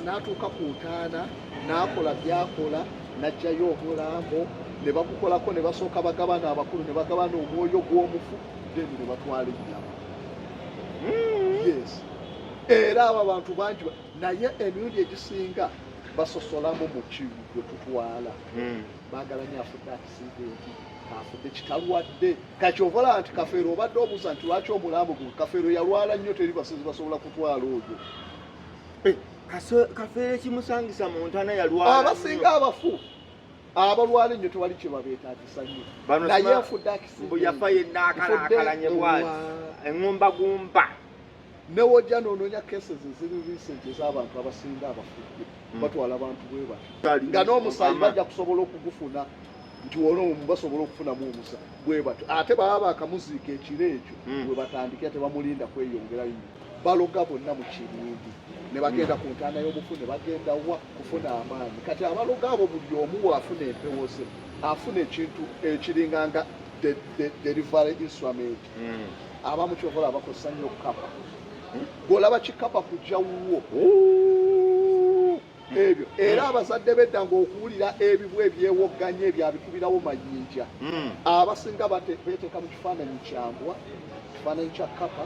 N'atuuka ku ntaana, n'akola byakola, n'aggyayo omulambo ne bagukolako, ne basooka bagabana abakulu, ne bagabana omwoyo gw'omufu, then ne batwala ennyama. Yes, era abo abantu bangi naye emirundi egisinga basosolamu mu gwe tutwala. Baagala nnyo afudde accident, afudde kitalwadde. Kati olaba nti Kafeero, obadde obuuza nti lwaki omulambo gwe Kafeero yalwala nnyo, teri basezi basobola kutwala oyo. Eh, Kafeero ekimusangisa mu ntaana yalwala. Abasinga abafu abalwala ennyo tewali kye babeetagisa nnyo. Bano naye afudde mbu yafa yenna akalaakalanye bwati, eŋŋumbagumba. Newojja noonoonya cases eziri recent ez'abantu abasinga abafudde, batwala abantu bwe batyo nga n'omusaayi bajja kusobola okugufuna nti wano basobola okufunamu omusaayi bwe batyo, ate baba bakamuziika ekiro ekyo. We batandikira tebamulinda kweyongerayo nnyo, baloga bonna mu kirindi ne bagenda ku ntaana y'omufu ne bagenda wa kufuna amaanyi. Kati abaloga abo buli omu waafuna empewo ze, afuna ekintu ekiringanga delivery instrument. Abamu kyokola bakozesa nnyo kapa, gw'olaba kikapa kujja wuwo ebyo. Era abazadde bedda ng'okuwulira ebibwa ebyewogganya ebyo abikubirawo mayinja. Abasinga beteeka mu kifaananyi kyambwa, kifaananyi kya kapa,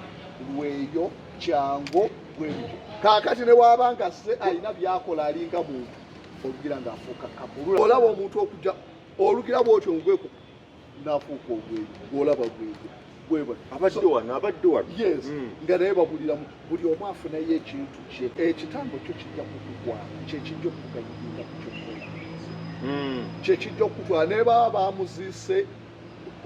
lweyo, kyango, bwebityo. Kaakati ne waaba nga se alina byakola, alinga muntu olugira ng'afuuka kapa. Olaba omuntu okujja olugira bwotyo ngweko n'afuuka obweyo, gwolaba bweyo bweba. Abadde wano, abadde wano. Yes. Nga naye babuliramu, buli omu afunayo ekintu kye. Ekitambo kyo kijja kukugwala, kyekijja okukuganyirira ku kyokkola, kyekijja okukutwala. Naye baba bamuziise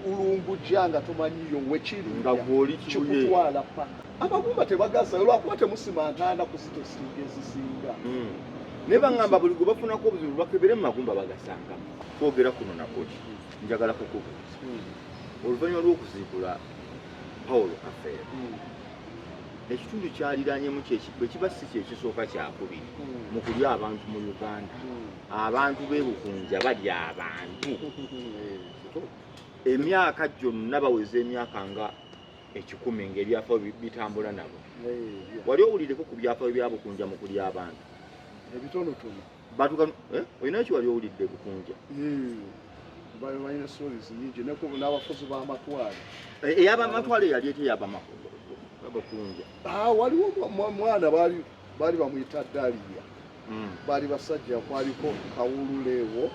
lungujja nga tomanyiyo wekiri. Nga gw'oli Kibuye. Kikutwala paka amagumba tebagaza olwakuba temusima ntaana kuzitesitinga ezisinga. Naye baŋŋamba buli gwe bafunako obuzibu bakebere mu magumba bagasangamu. Twogera kuno nakuli, njagala kukubuuza, oluvannyuma lw'okuziikula Paulo Kafeero, ekitundu kyaliranyemu bwe kiba si kyekisooka, kyakubiri mu kulya abantu mu Uganda. Abantu b'ebukunja balya abantu emyaka gyonna, baweza emyaka nga 100 ng'ebyafaayo bitambula nabo. Wali owulireko ku byafaayo bya Bukunja mu kulya abantu? Ebitonotono. Batuka eh? Olina ki wali owulidde Bukunja? Balina stories nyingi n'abafuzi b'amatwale. Eh, ey'abamatwale yali ete ey'abakunja? Ah, waliwo mwana baali bamuyita Daliya. Baali basajja, kwaliko Kawululeewo,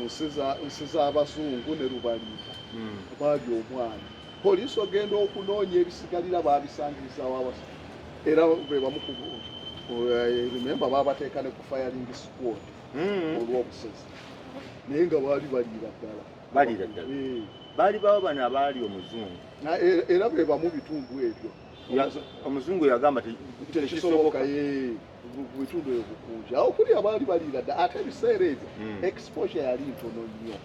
nsi z'abazungu ne Lubaliika. Baali omwana, poliisi ogenda okunoonya ebisigalira baabisangirizawo abasa, era be bamu ku remember baabateeka ne ku firing squad olw'obusezi, naye nga baali baliira ddala. Baliira ddala. Eh. Baali bawo bano abaali omuzungu. Era be bamu bitundu ebyo. Omuzungu yagamba tekisoboka ye ku bitundu ebyo Bukunja awo kulya baali baliira dda, ate ebiseera ebyo exposure yali ntono nnyo.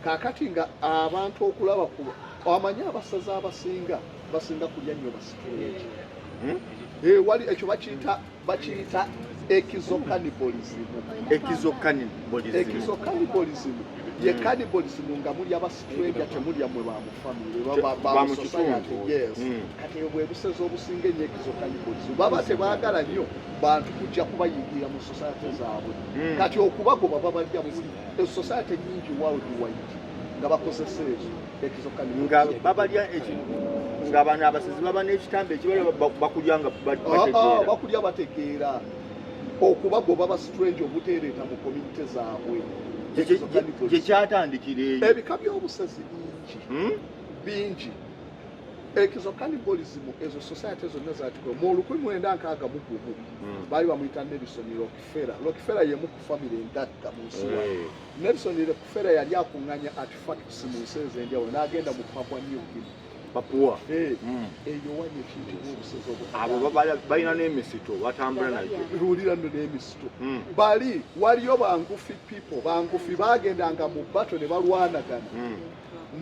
Kaakati nga abantu okulaba ku amanyi abasazi abasinga basinga kulya nnyo bastranger. Wali ekyo bakiyita exocannibalism. Exocannibalism. Exocannibalism ye cannibalism nga mulya ba stranger, temulya mwe ba mu family ba ba mu mu society. Kitundu. Yes. Kati eyo bwe busezi obusinga ennyo, exocannibalism. Baba tebaagala nnyo bantu kujja kubayingira mu society zaabwe. Kati okubagoba babalya buli. Society nyingi worldwide nga bakozesa ezo exocannibalism. Nga babalya nga bano abasezi baba n'ekitambo ekibala bakulya nga bategeera. Bakulya bategeera, okubagoba ba stranger obuteereeta mu community zaabwe. Gye kyatandikira eyo. Ebika by'obusezi bingi. Bingi. Exocannibalism ezo society zonna zatikola mu 1961. Baali bamuyita Nelson Rockefeller. Rockefeller yemu ku family endagga mu nsi wano. Nelson Rockefeller yali akuŋŋanya artifacts mu nsi ez'enjawulo n'agenda mu Papua New Guinea. Papua. Eh, eyo wali ekiyitibwa obusezi Abo obutagamba. balina n'emisito batambula nagyo. Wulira nno n'emisito. Bali waliyo bangufi people, bangufi bagendanga mu bato ne balwanagana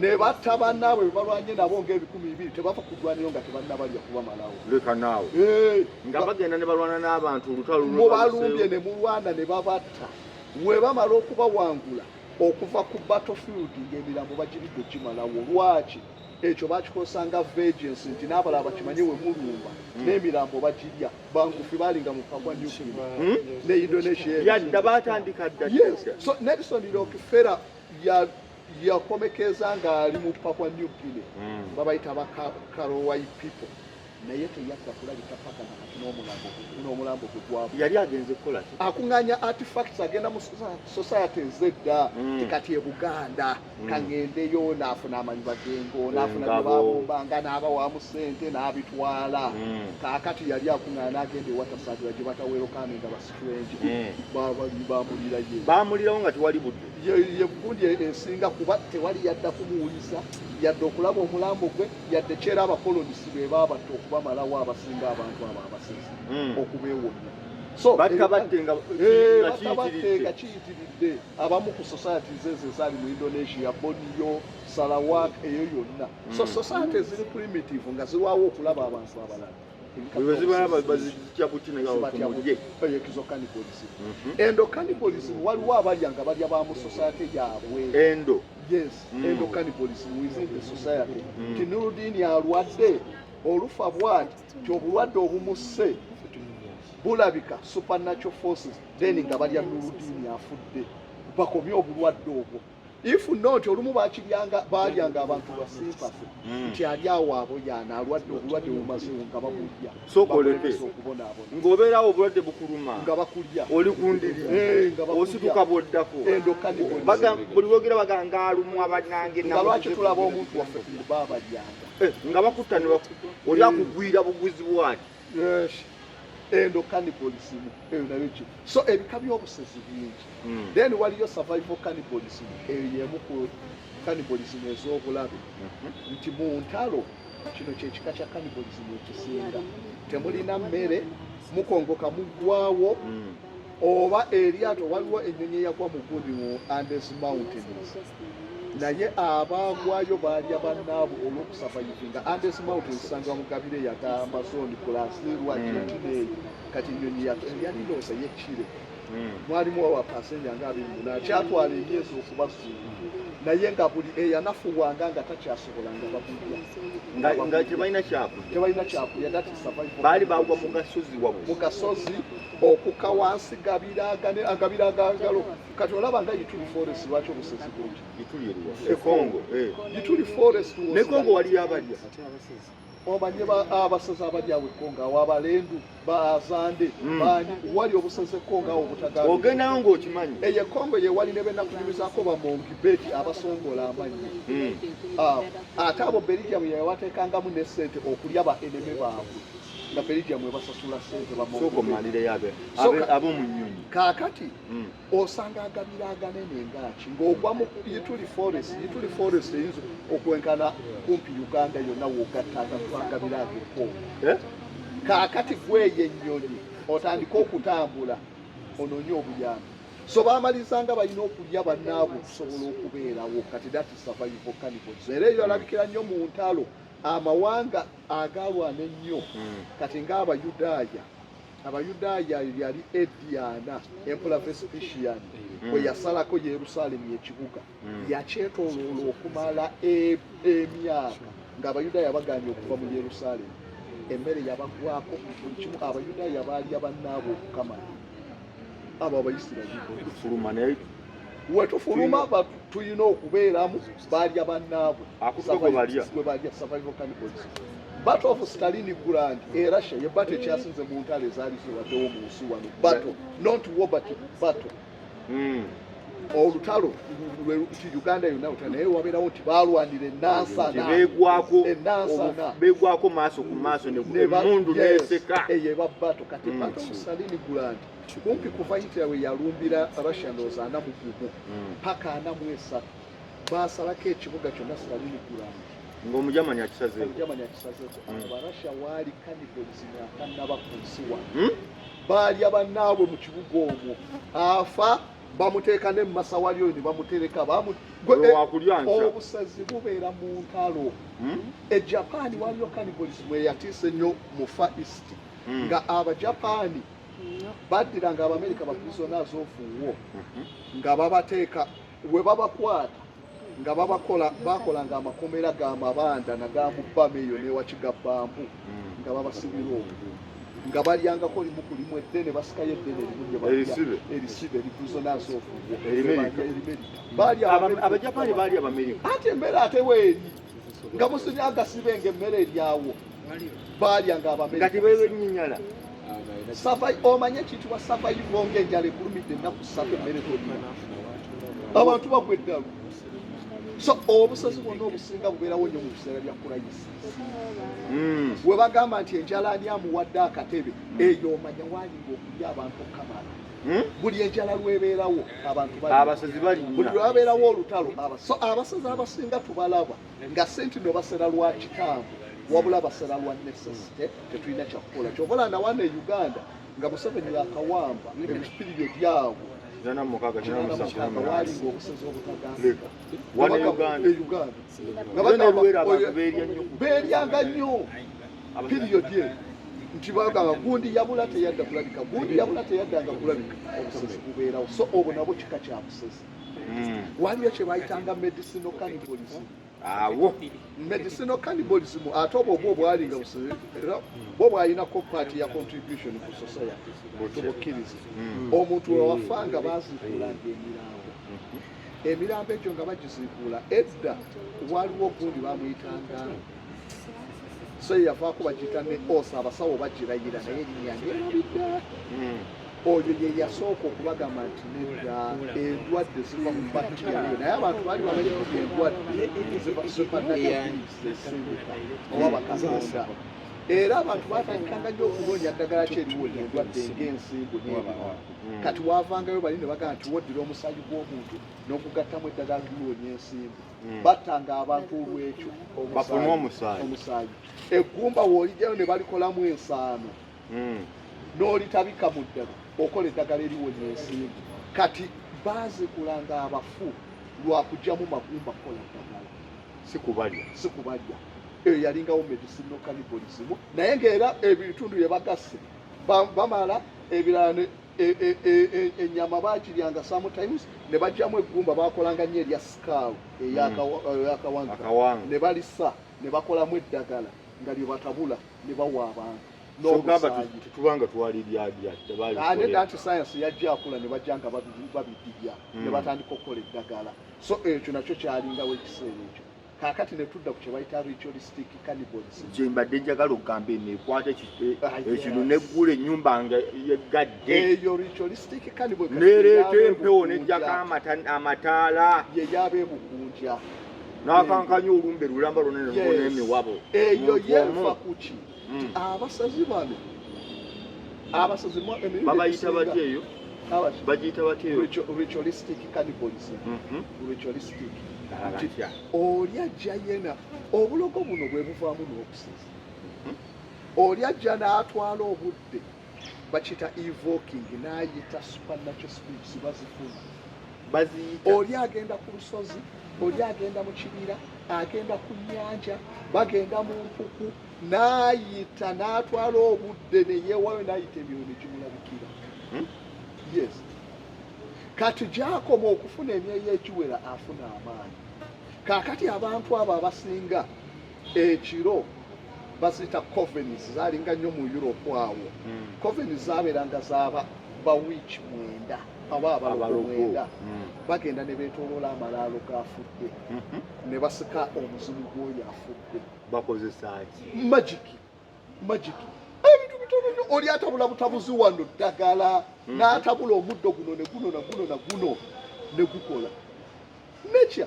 ne batta bannaabwe be balwanye nabo ng'eb2000, tebava ku ddwaniro nga tebannabalya kubamalawo. Leka naawe. Eh, nga bagenda ne balwana n'abantu olutalo. Mubalumbye ne mulwana ne babatta, we bamala okubawangula Okuva ku battlefield ng'emirambo bagiridde gimalawo. Lwaki ekyo bakikozesanga vengeance, nti n'abalala bakimanye we mulumba n'emirambo bagirya. Bangufi balinga mu Papua New Guinea ne Indonesia. Yadda batandika dda. Yes, so Nelson Rockefeller yakomekeza ng'ali mu Papua New Guinea. Babayita ba Korowai people, naye teyadda kulabika paka nakati n'omulambo gwe gwabu. Yali agenze kukola ki? Akuŋŋaanya artifacts, agenda mu society ezedda. Tikati e Buganda kaŋŋendeyo naafuna amayiba gengo, naafuna bye Engabo. Babumbanga n'abawamu ssente n'abitwala. Kaakati yali akuŋŋaanya n'agenda ewatasabira gye batawerokame nga ba strange. Bamulirayo. Bamulirawo nga tewali budde. Ye gundi esinga kuba tewali yadda kumuwuliza, yadde okulaba omulambo gwe, yadde kyera abakolonisi be baabatta okubamalawo abasinga abantu abo abasezi okubeewonya. So Batta batte nga Eh, nga batta batte kiyitiridde. Nga kiyitiridde. Abamu ku societies ezo ezaali mu Indonesia, Borneo, Sarawak, eyo yonna. So society eziri primitive nga zirwawo okulaba abantu abalala. Bwe zibalaba bazitya buti Zibatya. Tumulye. Eyo exocannibalism. Endocannibalism, waliwo abalya nga balya ba mu society yaabwe. Endo? Yes. Endocannibalism within the society. Ti Nurudini alwadde olufa bwati ti obulwadde obumusse bulabika supernatural forces, then nga balya Nurudini afudde bakomye obulwadde obwo. If not, olumu bakiryanga, balyanga abantu ba sympathy nti ali awo aboyaana alwadde obulwadde bumazeewo, nga bamulya. Sooka oleke. Bamulemesa okubonaabona. Ng'obeerawo obulwadde bukuluma. Nga bakulya. Oli ku ndiri. Eh, nga bakulya. Osituka bw'oddako. Endocannibalism. Buli lwogera bagamba ng'alumwa bannange. Nga lwaki tulaba omuntu waffe babalyanga? Eh, nga bakutta ne oli akugwira buguzi bwati. Yes. Endocannibalism eyo nayo ki. So ebika by'obusezi bingi. Then waliyo survival cannibalism, eyo yemu ku cannibalism ez'obulabe, nti mu ntalo, kino kyekika kya cannibalism ekisinga, temulina mmere, mukongoka muggwawo oba eryato. Waliwo ennyonyi eyagwa mu gundi mu Andes Mountains, naye abaagwayo baalya bannaabwe olw'okusurvivinga. Andes Mountains sangibwa mu gabire yaga Amazon, Brazil, Argentina eyo. Kati ennyonyi yali ndowooza y'e Chile, mwalimu abapasenja nga 28, kyatwala emyezi okubasuula, naye nga buli eyanafuwanga nga takyasobola nga bamulya. Nga tebalina kyakulya. Tebalina kyakulya. That is survival. Baali bagwa mu gasozi Mu waggulu. Gasozi okuka wansi, gabira agabira agagalo. Kati olaba nga Ituri Forest, lwaki obusezi bungi? Ituri eruwa? E Congo, eh. Ituri Forest. Ne Congo waliyo abalya. Omanye abasezi abali awo e Congo awo, Abalendu, Bazande, bani, wali obusezi e Congo awo obutagambika. Ogendayo ng'okimanyi. Eyo e Congo yewali ne benakunyumizaako bamongibeti abasongola amannyo. Ate abo Belgium yewateekangamu ne sente okulya ba enemy baabwe, nga Belgium ebasasula sente. Sooka omalireyo ab'omu nnyonyi. Kaakati osanga agabira aganene ngaaki ng'ogwa mu Ituri Forest. Ituri Forest eyinza okwenkana kumpi Uganda yonna wogatta agabira ag'ekongo. Eh? Kaakati gweyo ennyonyi otandike okutambula onoonye obuyambi. So bamalizanga balina okulya bannaabwe okusobola okubeerawo. Kati that is survival cannibalism. Era eyo alabikira nnyo mu ntalo, amawanga agalwana ennyo. Kati ng'Abayudaaya, Abayudaaya yali AD 40, Emperor Vespasian bwe yasalako Yerusaalemi ekibuga, yakyetooloola okumala emyaka ng'Abayudaaya baganye okuva mu Yerusaalemi. Emmere yabagwako, buli kimu. Abayudaaya baalya bannaabwe okukamala, abo Abayisirayiri. Tufuluma naye. Wetufuluma tulina okubeeramu, balya bannaabwe. Akutuka gwe balya. Gwe balya, survival cannibalism. Battle of Stalingrad e Russia ye battle ekyasinze mu ntalo ezaali zibaddewo mu nsi wano. Battle, not war, but battle. Olutalo nti Uganda yonna lutalo, naye wabeerawo nti balwanira enansana. Beegwako. Enansana. Beegwako maaso ku maaso emmundu neseka. Eyo eba battle. Kati battle of Stalingrad kumpi kuva Hitler we yalumbira Russia, ndowooza 41 paka 43, basalako ekibuga kyonna Stalingrad. Ng'Omujamani akisazeeko. Omujamani akisazeeko. Abarasha waali cannibalism atannaba ku nsi wano. Baalya bannaabwe mu kibuga omwo. Afa bamuteeka ne mumasawali oyo ne bamutereka. Oyo wakulya nkya. Obusazi bubeera mu ntalo. E Japan waliyo cannibalism eyatiisa ennyo mu Far East, nga Abajapaani baddiranga Abamerika ba prisoners of war, nga babateeka We babakwata nga babakola, bakolanga amakomera ga mabanda nagamubama eyo newakiga bambu, nga babasibira omwo, nga balyangako limu ku limu eddene, basikayo eddene limu lye balya. Erisibe. Erisibe, prisoners of war. Erimerika. Erimerika. Baali Abamerika. Abajapani baali Abamerika. Ate emmere ate weeri nga musibye agasibe nga emmere eryawo, baalyanga Nga Abamerika. tebebenyinyala. Omanye ekiyitibwa survival, ng'enjala ekulumidde ennaku 3, emmere tolina, abantu bagwa eddalu. So obusozi bwonna obusinga bubeerawo nnyo mu biseera bya crisis. We bagamba nti enjala ani amuwadde akatebe, eyo omanya waalinga okulya abantu okukamala. Buli enjala lwebeerawo abantu balya. Abasazi Buli balinnya. lwabeerawo olutalo, so abasazi abasinga tubalaba nga senti no basera lwa kitambo, wabula basera lwa necessity, tetulina kyakukola. Kyovola nawano e Uganda nga Museveni yakawamba ebipiriyo byabwe, 86, 86, 87. waalinga obusazi obutagambika. Leka. Wano e Uganda. E Uganda nga Era ne bagamba Luweero abantu beerya nnyo. Beeryanga nnyo period ye nti bagamba gundi yabula teyadda kulabika, gundi yabula teyaddanga kulabika. Obusezi bubeerawo, so obwo nabwo kika kya busezi. Waliyo kye bayitanga medicinal cannibalism. Awo. Medicinal cannibalism ate obwo bwo bwalinga busezi, era bwo bwalinako part ya contribution ku society, tubukkirize. Omuntu wewafanga baziikuulanga emirambo, emirambo egyo nga bagiziikuula. Edda waliwo gundi bamuyitanga, so ye yavaako bagiyita ne osa, abasawo bagirayira naye erinnya ndyerabidde. Oyo ye yasooka okubagamba nti nedda, endwadde ziva mu bacteria eyo, naye abantu baali bamanyi nti endwadde ziva supernatural beings zesindika oba bakatonda. Era abantu batandikanga nnyo okunoonya ddagala ki eriwonya endwadde ng'ensimbu n'ebirala. Kati waavangayo bali ne bagamba nti woddira omusaayi gw'omuntu n'okugattamu eddagala liwonya ensimbu. Battanga abantu olw'ekyo. Bafune omusaayi. Omusaayi, eggumba w'olijjayo ne balikolamu ensaano, n'olitabika mu ddala okola eddagala eriwonya ensimbu. Kati baazikulanga abafu lwakugyamu magumba kukola ddagala. Si kubalya. Si kubalya. Eyo yalingawo medicinal cannibalism, naye ng'era ebitundu bye bagasse bamala ebirala ennyama bagiryanga sometimes ne bajjamu eggumba, bakolanga nnyo erya skull eyakawanga. Akawanga. Ne balisa ne bakolamu eddagala nga lye batabula ne bawa abantu Kyogamba n'omusaayi. Tetubanga twaliryadya. Ah, nedda, nti sayansi yajja akula ne bajja nga babidibya ne batandika okukola eddagala. So ekyo nakyo kyalingawo ekiseera ekyo. Kaakati ne tudda ku kye bayita ritualistic cannibalism. Kye mbadde njagala okugamba, eno ekwata Ah, yes. ekino neggula ennyumba nga yeggadde. Eyo ritualistic cannibalism Nereeta empewo nejjako amataala. Ye yabeebukunja. N'akankanya olumbe lulamba lwonna ne lubona emiwabo. Eyo Muntu yefa omu. ku ki? Abasazi bano, abasazi emirundi Babayita egisinga- batya eyo? Bagiyita batya eyo? Ritualistic cannibalism. Ritualistic. Ddala batya? Oli ajja yena, obulogo buno bwe buvaamu n'obusazi. Oli ajja n'atwala obudde, bakiyita evoking, n'ayita supernatural spirits, bazifuna. Baziyita. Oli agenda ku lusozi, oli agenda mu kibira, agenda ku nnyanja, bagenda mu mpuku, n'ayita n'atwala obudde ne yeewayo n'ayita emyoyo ne gimulabikira. Yes, kati gyakoma okufuna emyoyo egiwera afuna amaanyi. Kaakati abantu abo abasinga ekiro baziyita covens, zalinga nnyo mu Europe awo. Covens zabeeranga zaba ba witch 9 oba abalogo Abalogo. 9. Bagenda ne beetoloola amalaalo gafudde ne basika omuzimu gw'oyo afudde. Bakozesa ki? Magic, magic, ebintu bitono nnyo. Oli atabula butabuzi wano ddagala, n'atabula omuddo guno ne guno na guno na guno ne gukola nekya,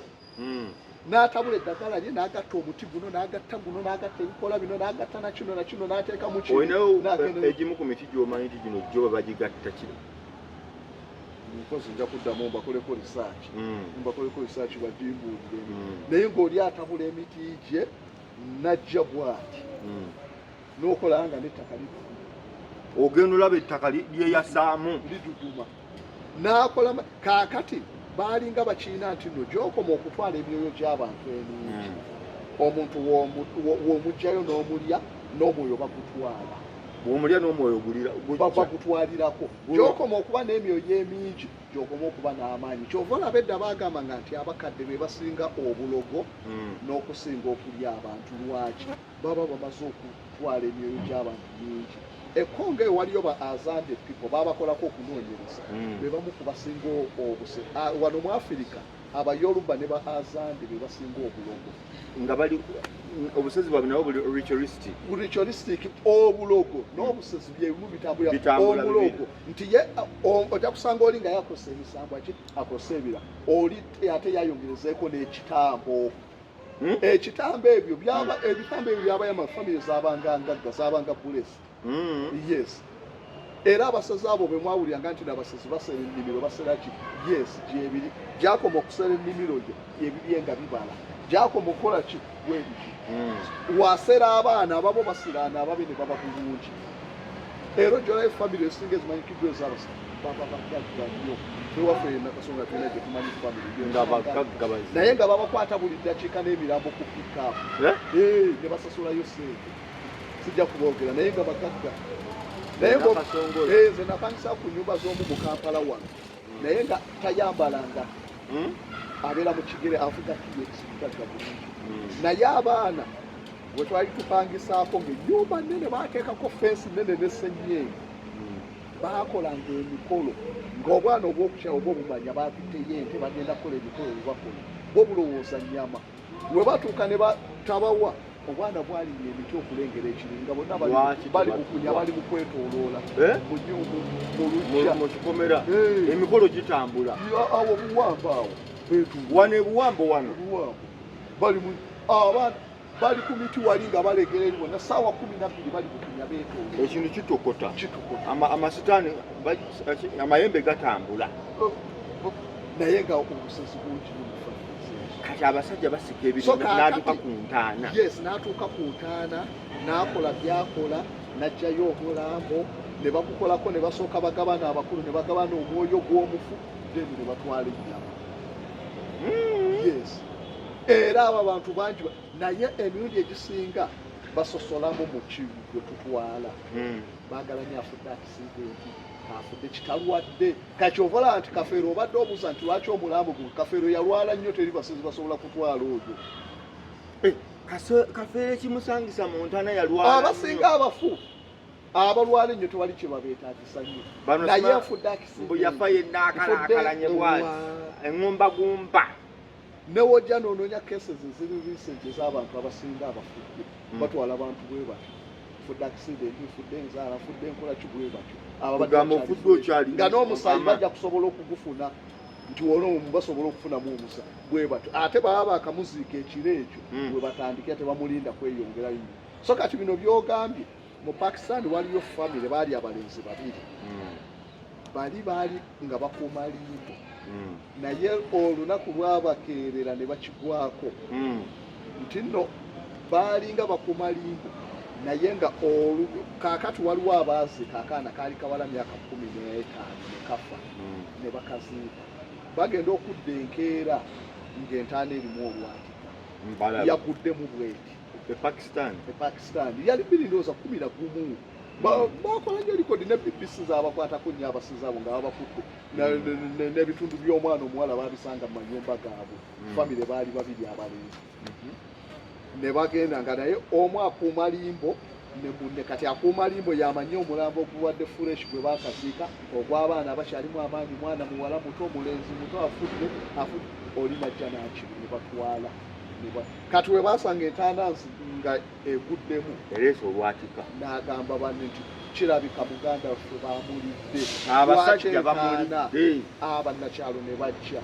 n'atabula eddagala lye n'agatta omuti guno n'agatta guno n'agatta ebikola bino n'agatta na kino na kino n'ateeka mu kino Olinawo n'agenda- egimu ku miti gy'omanyi nti gino gyo bagigatta kino? Nkozi nja kuddamu mbakoleko research. Mbakoleko research bagimbuulire. Naye ng'oli atabula emiti gye najja bw'ati n'okola nga n'ettaka liduduma. Ogenda olaba ettaka lyeyasaamu. Liduduma n'akola kaakati baalinga bakiina nti no gy'okoma okutwala emyoyo gy'abantu emingi, omuntu w'omuggyayo n'omulya n'omwoyo bagutwala. Bw'omulya n'omwoyo gulira gujja. Bagutwalirako. Gulwa. Gy'okoma okuba n'emyoyo emingi Gyokoma okuba n'amaanyi. Kyova olaba edda baagambanga nti abakadde be basinga obulogo n'okusinga okulya abantu. Lwaki? Baba bamaze okutwala emyoyo gy'abantu mingi. Ekongo eyo waliyo ba Azande people, babakolako okunoonyereza, be bamu ku basinga obuse. Wano mu Afirika Abayoruba ne ba Azande be basinga obulogo. Nga bali obusezi bwabwe nabo buli ritualistic. Ritualistic, obulogo n'obusezi byebimu bitambulira. Bitambula. Omulogo nti ye ojja kusanga oli nga yakosa emisambwa ki, akosa ebira, oli ate yayongerezeeko n'ekitambo. Ekitambo ebyo byaba, ebitambo ebyo byabayama famire zabanga ngagga, zabanga blessed. Yes, era abasazi abo bwe mwawuliranga nti nabasezi basera ennimiro, basera ki, yes, gyebiri. Gyakoma okusera ennimiro gyo, ebibye nga bibala, gyakoma okukola ki, bwebiti. Wasera abaana ababo, basiraana ababe ne baba bulungi. Era ojolayo famire ezisinga ezimanyikiddwa ez'abasa baba bagagga nnyo. Ewaffe Nakasonga tulina gye tumanyi famire nga bagagga bazibu. Naye nga babakwata buli ddakiika n'emirambo ku pickup. Eh? Ne basasulayo sente, sijja kuboogera, naye nga bagagga. Naye Nakasongola. Nze napangisa ku nyumba z'omu mu Kampala wano, naye nga tayambalanga, abeera mu kigere, avuga TX, mugagga bulungi. Naye abaana bwe twali tupangisaako, ng'ennyumba nnene, baateekako fensi nnene ne ssenyeenge, baakolanga emikolo ng'obwana obwokukyawa oba obumanya baatutteyo ente, bagenda kukola emikolo. Bwe bakola bo bulowooza nnyama, we batuuka ne batabawa, obwana bwalinnya emiti okulengera ekiri nga bonna Lwaki bali tebatuwa? bukunya, bali mu kwetooloola Eh? mu mu luggya. Mu kikomera. Eh. Emikolo gitambula. Awo buwambo awo beetuula. Wano ebuwambo wano. Obuwambo bali mu abaana bali ku miti wali nga balegera eri bonna, saawa 12 bali bukunya beetooloola. Ekintu kitokota. Kitokota. Amasitaani amayembe gatambula. Naye nga obusezi bungi nnyo mu families ezo. Kati abasajja basika ebintu. So kaakati- N'atuuka ku ntaana. Yes, n'atuuka ku ntaana, n'akola byakola, n'ajjayo omulambo ne bagukolako, ne basooka bagabana abakulu, ne bagabana omwoyo gw'omufu, then ne batwala ennyama. Yes, era abo abantu bangi naye emirundi egisinga basosolamu mu gwe tutwala. Baagala nnyo afudde accident, afudde kitalwadde. Kati ova olaba nti Kafeero, obadde obuuza nti lwaki omulambo gwe Kafeero yalwala nnyo, teri basezi basobola kutwala oyo. Eh, Kafeero ekimusangisa mu ntaana yalwala. Abasinga abafu abalwala ennyo tewali kye babeetagisa nnyo. Bano Naye afudde mbu yafa yenna akalaakalanye bwati, eŋŋumbagumba. Newojja noonoonya cases eziri recent ez'abantu abasinga abafudde, batwala abantu bwe batyo: nfudde accident, nfudde enzaala, nfudde enkola ki, bwe batyo. Abo abadde Kugamba bakyali ofudde fresh. Okyali Nga n'omusaayi ama. bajja kusobola okugufuna nti wona basobola okufunamu omusa bwe batyo, ate baba bakamuziika ekiro ekyo, bwe batandikira, tebamulinda kweyongerayo nnyo. So kati bino byogambye, mu Pakistan waliyo famire, baali abalenzi babiri, bali baali nga bakuuma limbo, naye olunaku lwabakeerera ne bakigwako nti nno baalinga bakuuma limbo, naye nga olu kaakati waliwo abaaziika akaana kaali kawala myaka 15 ne kafa, ne bakaziika. Bagenda okudda enkeera ng'entaana erimu olwatika. Mbalabe. Yaguddemu bweti. E Pakistan. E Pakistan yali bbiri ndowooza 11. Bakola nnyo likodi ne BBC zabakwatako nnyo abasizi abo nga babakutte n'ebitundu by'omwana omuwala babisanga mu mayumba gaabwe. Famire baali babiri abalenzi, ne bagenda nga naye omu akuuma limbo ne munne. Kati akuuma limbo yamanyi omulambo oguwadde fresh gwe bakaziika, ogw'abaana abakyalimu amaanyi, mwana muwala muto, omulenzi muto afudde, afudde oli najja n'akibu ne batwala. Kati we basanga entaana nga eguddemu, Ereese olwatika. N'agamba banne nti kirabika muganda waffe bamulidde. Abasajja Lwaki entaana? bamulidde. Abannakyalo ne bajja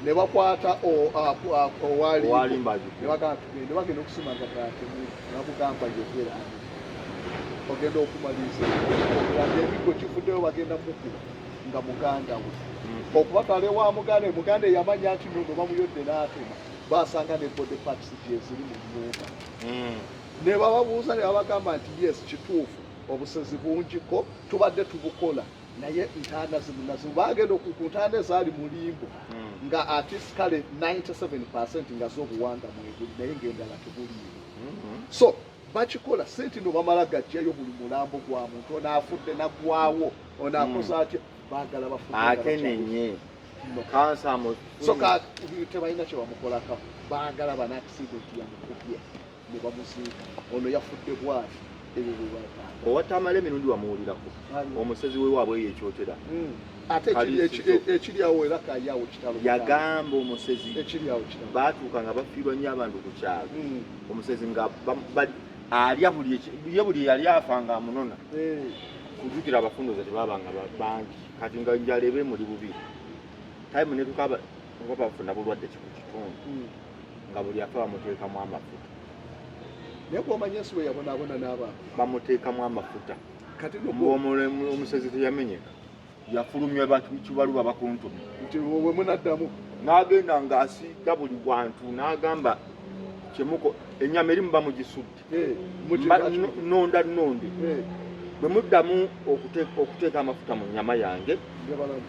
ne bakwata owalimbo. Owalimbo agikuba. Ne bagamba tugende, bagenda okusima nga ddala temuli, ne bamugamba yogera ani, ogenda okumaliriza nga emiggo givuddeyo, bagenda mukuba nga muganda we. Okubatwala ewa muganda we, muganda eyamanya nti nono bamuyodde n'atema, basanga ne body parts gyeziri mu nnyumba. Ne bababuuza ne babagamba nti yes, kituufu, obusezi bungiko tubadde tubukola, naye ntaana zimu nazimu bagenda ku ntaana ezaali mu limbo, nga at least kale 97% nga z'obuwanga mwebuli, naye ng'endala tebuliimu. So bakikola si nti no bamala gajjayo buli mulambo gwa muntu, ono afudde naggwawo, ono akoze atya, baagala bafudde nga bakyali. Akenenye. No. Kansa amu So tebalina kye bamukolako, baagala bana accident yamukubye ne bamuziika, ono yafudde bwati, ebyo bye batanga. Owatamala emirundi wamuwulirako? Ani? Omusezi we waabwe eyo ekyotera. Ate Kaliisizo. ekiri awo era kayawo kitalo. Yagamba omusezi Ekiri awo kitalo. baatuuka nga bafiirwa nnyo abantu ku kyalo, omusezi nga alya buli ye buli yali afa nga amunona. Kujjukira abafunduza tebabanga bangi, kati nga njala eba emuli bubi, time netuka oba bafuna bulwadde ki ku kitundu, nga buli afa bamuteekamu amafuta. Naye bw'omanya ensi bwe yabonaabona n'abantu. Bamuteekamu amafuta. Kati no Omusezi teyamenyeka, yafulumya bantu kibaluba bakuntumye. Nti we munaddamu. N'agenda ng'asiiga buli wantu, n'agamba kyemuko ennyama erimu bamugisudde. Nonda nonde. Bwe muddamu okuteeka amafuta mu nnyama yange, Njabalamu.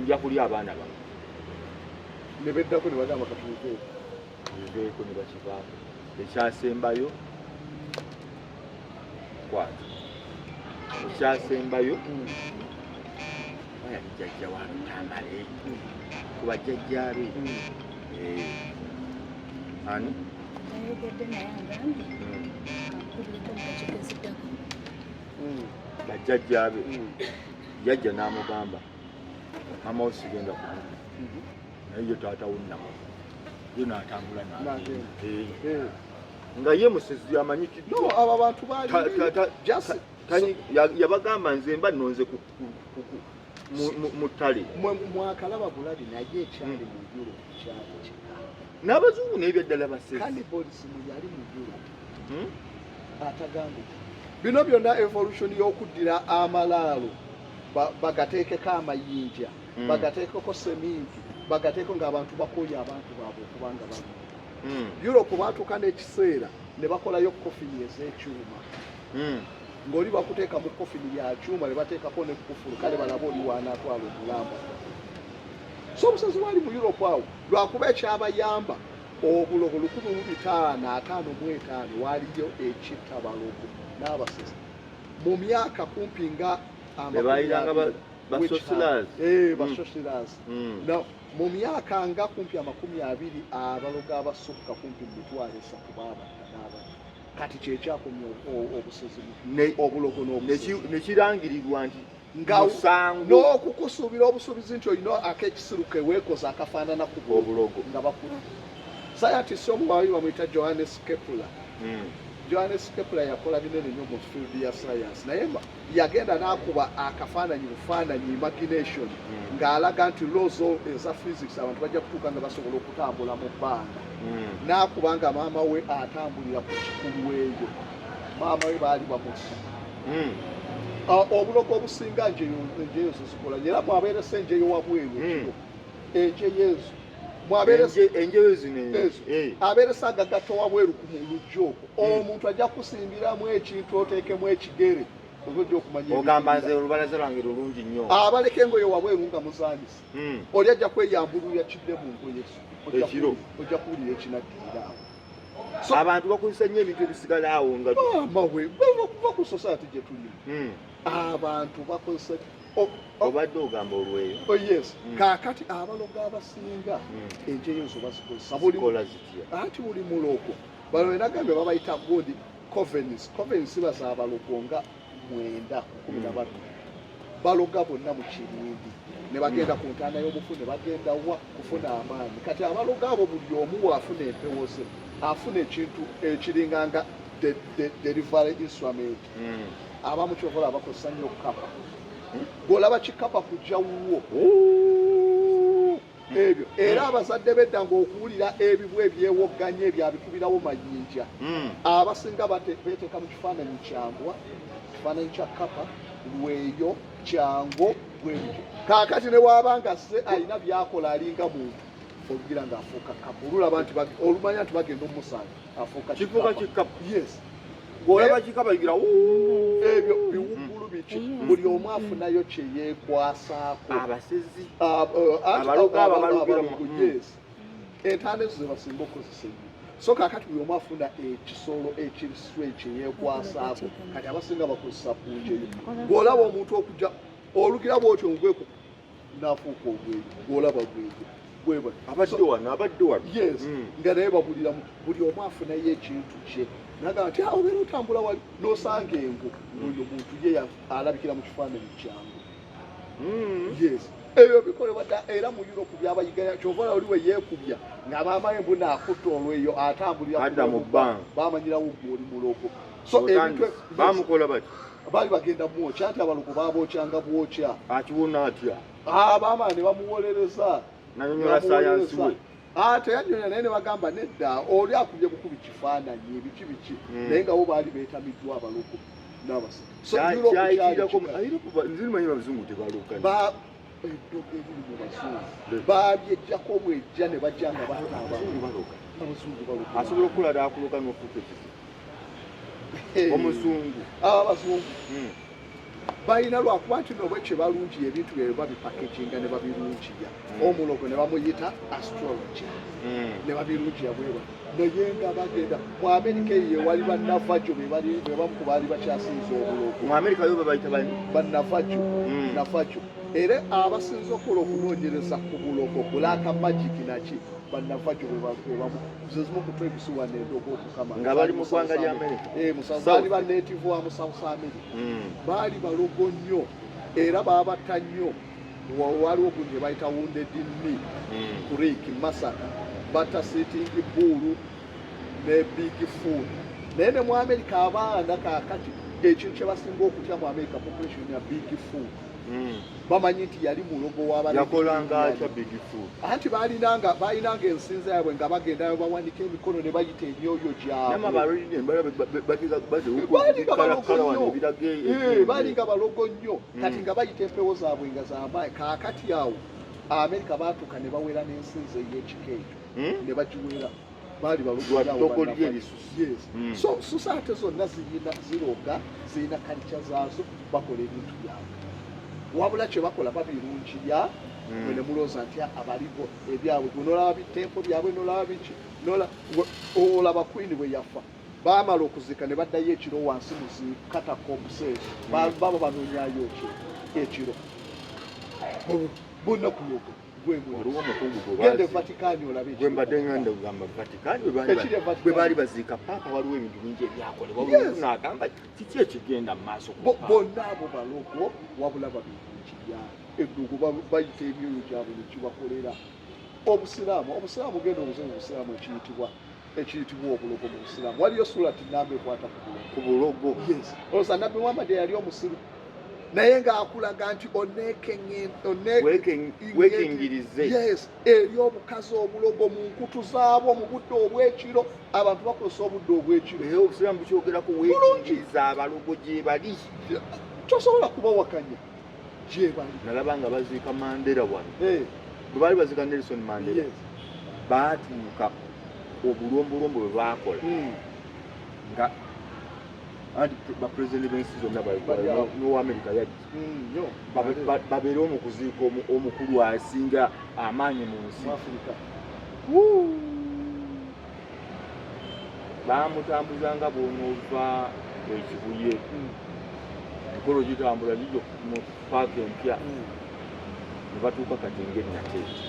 nja kulya abaana bange. Ne beddako ne bagamba katubiveeko. Biveeko ne bakivaako. Ekyasembayo kwata, ekyasembayo yali jjajja wa Lutambale ku bajjajjaabe. Ani? Nayogedde naye, agambye kankubireko mu dakiika eziddako. Bajjajjaabe, jjajja n'amugamba, maama wo sigenda kumulya, naye ye taata wo namuva ye n'atambula n'agenda. Nga ye musezi amanyikiddwa. No, abo abantu baali just Yabagamba nze mba nnonze mu ttale. Mwakalaba bulabi, naye ekyali mu Europe kyali kika. N'abazungu n'ebyaddala basezi. Cannibalism yali mu Europe. Atagambika bino byonna, evolution y'okuddira amalaalo bagateekeko amayinja, bagateekeko seminti, bagateeko ng'abantu bakooye abantu baabwe okubanga bano. Europe baatuuka n'ekiseera ne bakolayo kofini ez'ekyuma, ng'oli bakuteeka mu kofini ya kyuma ne bateekako ne kufulu, kale balabe oli wanaatwala omulamba. So obusazi bwali mu Europe awo, lwakuba ekyabayamba obulogo 1555 waliyo ekittabalogo n'abasezi mu myaka kumpi nga Be bayitanga ba Witch sorcerers. hunt. Ba sorcerers. Now, mu myaka nga kumpi 20, abalogo abasukka kumpi mu 300,000 baabatta n'abatta. Kati kyekyakomya obusezi, obulogo n'obusezi. Nekirangirirwa nti Nga musango. N'okukusuubira obusuubizi nti olina ak'ekisiru keweekoza akafaanana ku obulogo. Nga bakulu scientist omu waali bamuyita Johannes Kepler. Johannes Kepler yakola binene nnyo mu field ya science, naye yagenda n'akuba akafaananyi bufaananyi, imagination, ng'alaga nti laws eza physics, abantu bajja kutuuka nga basobola okutambula mu bbanga. N'akuba nga maama we atambulira ku kikulu eyo, maama we baali bamutta. Ah, obulogo obusinga njeyo ezo zikola, era mwabeeresa enjeyo wabweru ekiro, enjeyo ezo mwabeeresa Enjeyo zino ezo abeeresa agagato wabweru ku lujja okwo, omuntu ajja kusimbiramu ekintu oteekemu ekigere oba ojja okumanya Ogamba ebiddirira. nze olubalaza lwange lulungi nnyo. Abaleka engoye wabweru nga muzanise, oli ajja kweyambululira kidde mu ngoye zo. Ekiro. Ojja kuwulira ekinaddirira awo. Abantu bakozesa nnyo ebintu ebisigala awo nga Amawe kuva ku society gye tulimu. Abantu bakozesa Obadde ogamba olweyo. Oh yes. Kaakati abalogo abasinga enjeyo ezo bazikozesa buli Zikola zitya? Anti buli mulogo, bano benagambye babayita gundi covens. Covens baza abalogo nga 9 ku 12, baloga bonna mu kirindi ne bagenda ku ntaana y'omufu ne bagenda wa kufuna amaanyi. Kati abalogo abo buli omu waafuna empewo ze, afuna ekintu ekiringanga delivery instrument. Abamu kyokola bakozesa nnyo kapa, bw'olaba kikapa kujja wuwo ebyo. Era abazadde bedda ng'okuwulira ebibwa ebyewogganya ebyo abikubirawo mayinja. Abasinga beteeka mu kifaananyi kyambwa, kifaananyi kya kapa, lweyo, kyango, bwebityo. Kaakati ne waaba nga se alina byakola alinga muntu, olugira ng'afuuka kapa, olulaba nti olumanya nti bagenda omumusanga afuuka Kifuuka kikapa. kikapa. Yes. Bw'olaba kikapa yigira. Ebyo biwuggulu biki, buli omu afunayo kye yeekwasaako. Abasezi. Anti Abalogo abo abalogera abalogo, yes, entaana ezo ze basinga okukozesa ennyo. So kaakati buli omu afuna ekisolo ekiriswe kye yeekwasaako. Kati abasinga bakozesa punjeyo. Bw'olaba omuntu okujja olugira bw'otyo ngweko. N'afuuka ogweyo gwolaba gweyo bweba. Abadde wano, abadde wano. Yes. Nga naye babuliramu, buli omu afunayo ekintu kye, nagamba nti, "Ah, obeera otambula wali n'osanga engo, oyo muntu ye alabikira mu kifaananyi kyangu." Yes, ebyo bikolebwa dda era mu Europe byabayiganya. Kyova oli we yeekubya nga bamaye mbu naakutta olweyo atambulira ku Adda mu bbanga. Bamanyirawo gwe oli mulogo. So ebintu Otandise. yes, Bamukola bati? Baali bagenda mwokya, nti abalogo babokyanga bwokya. Akiwona atya? Ah, baamala ne bamuwolereza. Nanyonyola sayansi we. Ah, teyanyonya, naye ne bagamba nedda, oli akubye bukubi kifaananyi, biki biki. Naye nga bo baali beetamiddwa abalogo n'abasika. So Europe kyali Kyayitirako. kika. Nze manyi abazungu tebaluka. Eddogo eriri mu bazungu babyejjako bwejja ne bajja nga batta Abazungu abantu. baloga. Abazungu baloga. Asobola okukola dakuloga n'ofuuka ekizibu omuzungu. Abo abazungu balina, lwakuba nti nobwe kyebalungiya ebintu byebyo babipackaginga ne babirungiya. Omulogo ne bamuyita astrology ne babirungiya bweba, naye nga bagenda mu Amerika eyo ewali Banavajo, bebamu ku baali bakyasinza obulogo. Mu Amerika yo babayita bani? Banavajo. Navajo, era abasinza okukola okunoonyereza ku bulogo, black magic naki, Banavajo bebamu zezimu ku tribes wano endogo okukama. Nga bali mu ggwanga lya America. Eh, South. baali ba native wa mu South America. Baali balogo nnyo era babatta nnyo. Waliwo gundi bayita Wounded Knee Creek Massacre, batta Sitting Bull ne Big Foot. Naye ne mu America abaana kaakati ekintu kye basinga okutya mu America, population ya Big Foot. Bamanyi nti yali mulogo w'aba Yakolanga atya Big Foot? Anti balinanga ensinza yaabwe nga bagendayo bawanika emikono ne bayita emyoyo gyabwe. Balinga balogo nnyo. Eh, balinga balogo nnyo. Kati nga bayita empewo zaabwe nga zamaanyi. Kaakati awo Amerika baatuuka ne bawera n'ensinza ey'ekika ekyo ne bagiwera. Baali balogo Lwa nnyo abo ddogo Bannaffe. lye lisusu. Yes. So society zonna zirina ziroga, zirina culture zaazo, bakola ebintu byabwe, wabula kye bakola babirungiya. Mwe ne mulowooza nti abaligo ebyabwe gwe nolaba bitempo byabwe, nolaba biki, olaba Queen bwe yafa, baamala okuzika ne baddayo ekiro wansi mu zi catacombs ezo. Baba banoonyayo ki ekiro bonna kuloga. Waliwo omukungu gwe Genda e bazi Vatikani olabe. Gwe mbadde ngenda kugamba Vatikani, bwe baali Ekiri e Vatican. Bwe baali baziika paapa, waliwo ebintu bingi ebyakolebwa. Yes. Naagamba kiki ekigenda mu maaso ku paapa? Bonna abo balogo, wabula babirungiya eddugu, bayita emyoyo gyabwe nekibakolera. Obusiraamu, genda obuze mu busiraamu, ekiyitibwa obulogo mu busiraamu, waliyo surati namba ekwata ku bulogo. Ku bulogo. Yes, olowooza Nabbi Muhammad yali omusiru, naye ng'akulaga nti Weekingirize. Yes, eri obukazi obulogo mu nkutu zaabwo mu budde obw'ekiro. Abantu bakozesa obudde obw'ekiro. Era obusiraamu bukyogerako, weekingiriza abalogo gye bali. Tosobola kubawakanya, gye bali. Nalaba nga baziika Mandela wano. Eh, Bwe baali baziika Nelson Mandela, baatuuka obulombolombo bwe baakola nga anti bapulezidenti b'ensi zonna Bali awo. n'owa Amerika yajja Nnyo. Babeerewo mu kuziika omukulu asinga amaanyi mu nsi. Mu Afirika. Bamutambuza nga bw'onoova Ekibuye, mikolo gitambula gijja mu paaka empya, ne batuuka kati ng'enateeti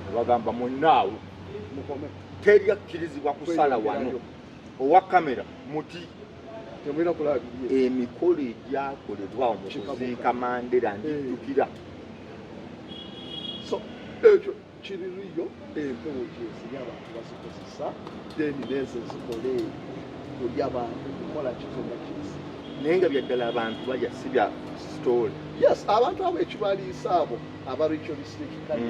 ne bagamba mwenna awo Mukome. teri akkirizibwa kusala wano. Kweyongerayo. Owa kamera muti. Temulina kulaba biri. Emikolo egyakolebwa mu Kikabuka. kuziika Mandela ndijjukira. So ekyo kiririyo, empewo gyeziri, abantu bazikozesa, then nezo ezikola eyo kulya bantu, kukola kizonna kirisi. Naye nga byaddala abantu balya, si bya story. Yes, abantu abo ekibaliisa abo aba ritualistic kale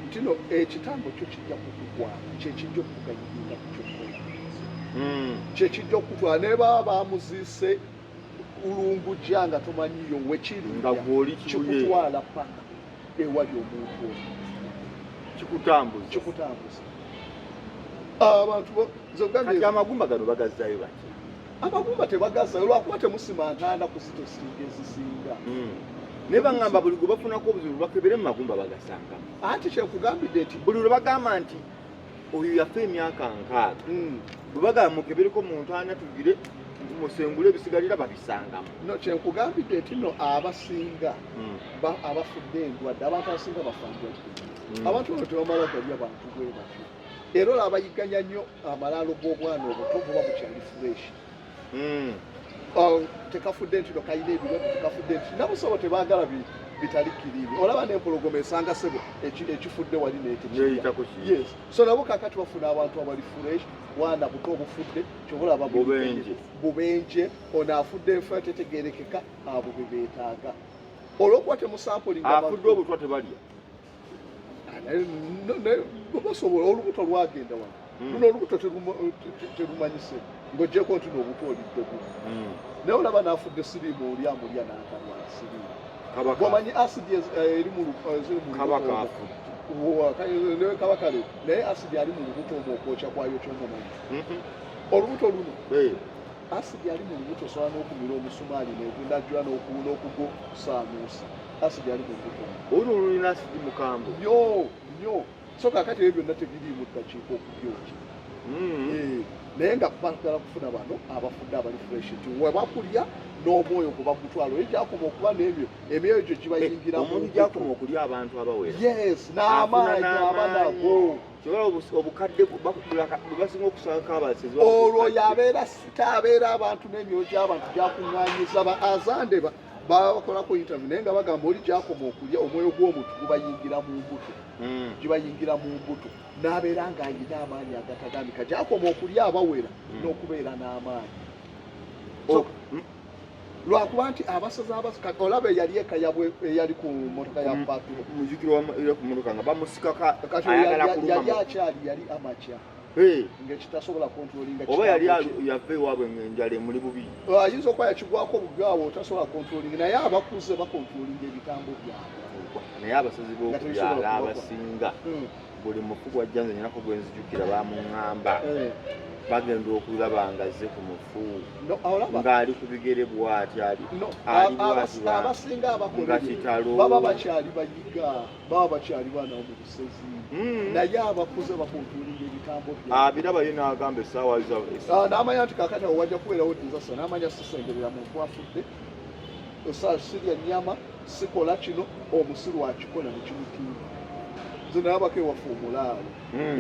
nti no ekitambo kyo kijja kukugwana, kyekijja okukuganyinga kukyokola, kyekijja okutwala ne baba bamuziise lungujja nga tomanyiyo wekiri. Nga gw'oli Kibuye. Kikutwala paka ewali omuntu oyo. Kikutambuza. Kikutambuza abantu nze Kati kugambye. Amagumba gano bagazzayo bati? Amagumba tebagazayo lwakuba temusima ntaana kuzitesinga ezisinga. Naye baŋŋamba buli gwe bafunako obuzibu bakebere mu magumba bagasangamu. Anti kyekugambidde nti Buli lwe bagamba nti oyo yafa emyaka 60, bwe bagamba mukebereko mu ntaana tugire. Musengule ebisigalira babisangamu. No, kyenkugambidde nti no abasinga abafudde endwadde, abantu abasinga bafa ndwadde. Abantu bano tebamala galya bantu bwe batyo. Era olaba abayigganya nnyo amalaalo g'obwana obuto buba bukyali fresh. Tekafudde nti no kalina ebirwadde, tekafudde nti nabo sebo tebaagala bitali kiriimi. Olaba n'empologoma esanga sebo ekifudde wali n'etekirya. Neeyitako ki? Yes, so nabo kakati bafuna abantu abali fresh, bwana buto obufudde, kyobulaba. Bubenje. Bubenje, ono afudde enfa tetegerekeka, abo be beetaaga olwokuba temusampulinga. Afudde obutwa tebalya. Basobola, olubuto lwagenda wano. Luno olubuto terumanyise ng'ogyeko nti n'obutwa olidde guno, naye olaba n'afudde siriimu, oli amulya n'atalwala siriimu. Kabaka. Bwomanyi asidi eri mu ziri mu Kabaka lubuto omwo. Afudde. Naye kabaka le, naye asidi ali mu lubuto omwo okwokya kwayo kyomumanyi. Olubuto luno, asidi ali mu lubuto osobola n'okumira omusumaali negunajja n'okugusaanuusa, asidi ali mu lubuto omwo. Olwo olulina asidi mukambwe. Nnyo nnyo. So kakati ebyo byonna tebiriimu ddakiika okubyokya. Naye nga bagala kufuna bano abafudde abali fresh, nti webakulya n'omwoyo gwe bagutwala, oyo gyakoma okuba n'ebyo emyoyo gyo gibayingira mu Omuntu mbuto. Gyakoma okulya abantu abawera, Yes, n'amaanyi aba nago. Kyobola obukadde bwe basinga okusangako abasezi. Olwo yabeera sita, abeera abantu n'emyoyo gy'abantu gyakuŋŋanyiza. Ba azande babakolako interview, naye nga bagamba oli gyakoma okulya omwoyo gw'omuntu gubayingira mu mbuto, gibayingira mu mbuto, n'abeera ng'ayina amaanyi agatagambika. Gyakoma okulya abawera n'okubeera n'amaanyi. So, lwakuba nti abasazi olaba eyali ekayabwe eyali ku motoka ya Patrol. Mujjukiro era ku motoka nga bamusikako Kati ayagala yali kuluma. akyali yali amakya ng'ekitasobola controllinga Oba yali kitambo kye. yava ewaabwe ng'enjala emuli bubi. Ayinza okuba yakigwako bugaawo otasobola controllinga, naye abakuze bacontrollinga ebitambo byabwe. Naye abasazi Nga tebisobola b'okubyala kubakwa. abasinga buli mufu gwajja, nze nyinako gwe nzijukira bamuŋŋamba bagenda okulaba nga azze ku mufu No, olaba ng'ali ku bigere bw'ati ali no, ali bw'ati abasinga abakola nga ebyo kitalo. Baba bakyali bayiga, baba bakyali baana mu busezi, naye abakuze bacontrollinga ebitambo byabwe. Abiraba ye n'agamba essaawa Ah, n'amanya nti kakati awo wajja kubeerawo disaster, n'amanya sisengerera muntu afudde, sirya nnyama, sikola kino, omusiru akikola nekimutiima. Nze nalabako ewaffe omulaalo,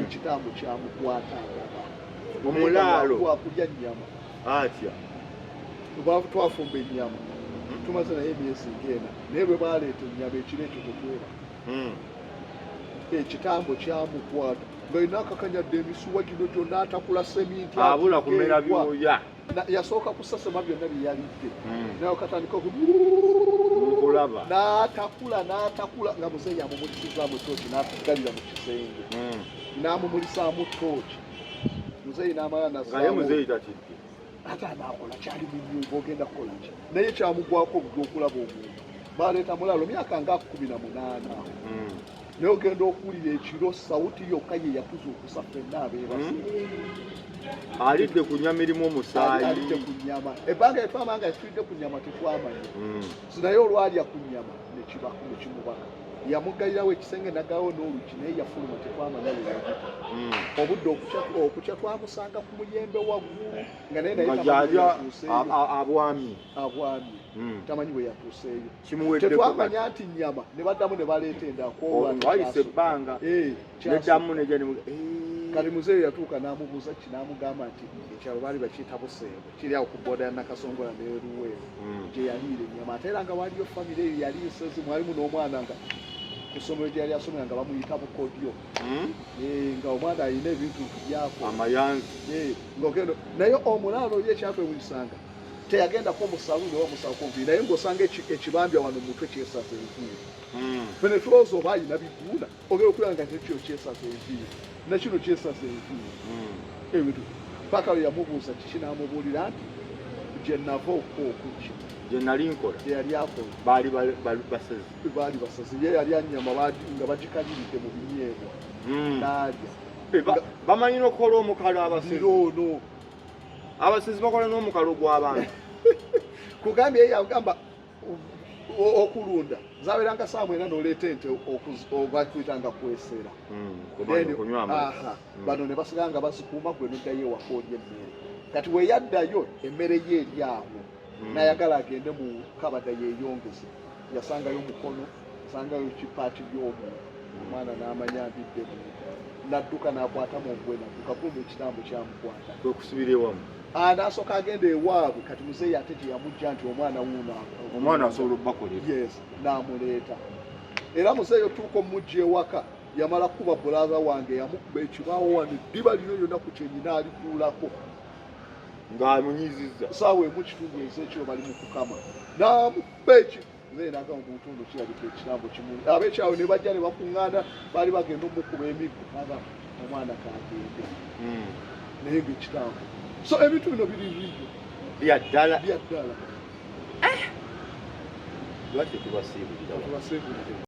ekitambo kyamukwata ndaba. Omulaalo? Wakulya nnyama. Atya? Twafumba ennyama, tumaze naye emyezi ng'ena, naye bwe baleeta ennyama ekiro ekyo tetwera. Ekitambo kyamukwata ng'alina akakanyadde emisuwa gino gyonna, atakula seminti. Abula kumera Ateekwa. byoya. Yasooka kusasema byonna bye yalidde, naye katandika Nkulaba. n'atakula n'atakula nga muzeeyi amumulisizaamu tooki n'atugalira mu kisenge, n'amumulisaamu tooki muzeeyi n'amala Nga ye nassaawo. muzeeyi takidde. Ate anaakola kyali mu nnyumba, ogenda kukola ki? Naye kyamugwako obudde okulaba omuntu baleeta mulaalo myaka nga 18 awo, naye ogenda okuwulira ekiro sawuti yokka ye yatuzuukusa ffenna abeebase. Alidde ku nnyama erimu omusaayi. Alidde ku nnyama, ebbanga lyetwamanya nga tulidde ku nnyama tetwamanya. Naye olwalya ku nnyama nekimubaka, yamuggalirawo ekisenge nagalawo n'olugi, naye yafuluma tetwamanya lwe yagita. Obudde okukya twamusanga ku muyembe waggulu nga naye naye Nga tamanyi bwe gyalya yatuuseeyo. Abwami. Abwamye, tamanyi bwe yatuuseeyo. Kimuweddeko. Tetwamanya nti nnyama, ne baddamu ne baleeta endala. Wayise ebbanga neddamu nejja. Kati muzeeyo yatuuka n'amubuuza ki, n'amugamba nti ekyalo baali bakiyita Buseebo, kiri awo ku boda ya Nakasongola n'eruweero, gye yaliira ennyama. Ate era nga waliyo famire eyo yali nsezi, mwalimu n'omwana nga ku ssomero gye yali asomera nga bamuyita Bukodyo. Nga omwana alina ebintu byako. Amayanzi. Ng'ogenda naye omulaalo oli ekyatwewunyisanga teyagendako mu saluuni oba musalako nviiri, naye ng'osanga ekibambya wano mu mutwe kyesaza enviiri. Fene tulowooza oba ayina biguuna, ogenda okulaba nga tekyo kyesaza enviiri, nakino kyesaza enviiri, ebintu paka lwe yamubuuza kiki, n'amubuulira nti gye nava okukki. Gye nali nkola. Gye yali akola. Baali basezi. Baali basazi, ye yali anyama nga bagikaliridde mu binyeebwa n'alya. Bamanyi n'okukola omukalo abasezi. Ono Abasezi bakola n'omukalo gw'abantu. Kugambye ye yagamba okulunda zabeeranga saa 9 n'oleeta ente bakuyitanga kwesera. Kunywa amazzi. Aha, bano ne basigala nga bazikuuma, gwe noddayo ewaka olya emmere. Kati we yaddayo emmere ye eri awo, n'ayagala agende mu kabada yeeyongeze, yasangayo mukono, yasangayo kipaati by'omuntu. Omwana n'amanya ndidde muntu, n'adduka n'akwata mu ngwe, n'adduka, kumbe ekitambo kyamukwata. Kwe kusibira ewamu. Ah, n'asooka agenda ewaabwe. Kati muzeeyi ate gye yamujja nti omwana wuuno, omwana asobola obbakolera. Yes, n'amuleeta. Era muzeeyi otuuka omujja ewaka, yamala kuba brother wange, yamukuba ekibaawo wano, eddiba lino lyonna ku kyenyi n'alikuulako. Ng'amunyizizza. Saawa 1:15 ez'ekiro bali mu kukama, n'amukuba eki. Muzeeyi n'agamba omuntu ono kirabika ekirambo kimuli. Ab'ekyawe ne bajja ne bakuŋŋaana, baali bagenda omukuba emiggo, n'agamba omwana kagende, naye ng'ekitambo. So ebintu bino biri bibyo. Bya ddala. Bya ddala. Lwaki tubasiibulira? Tubasiibulire.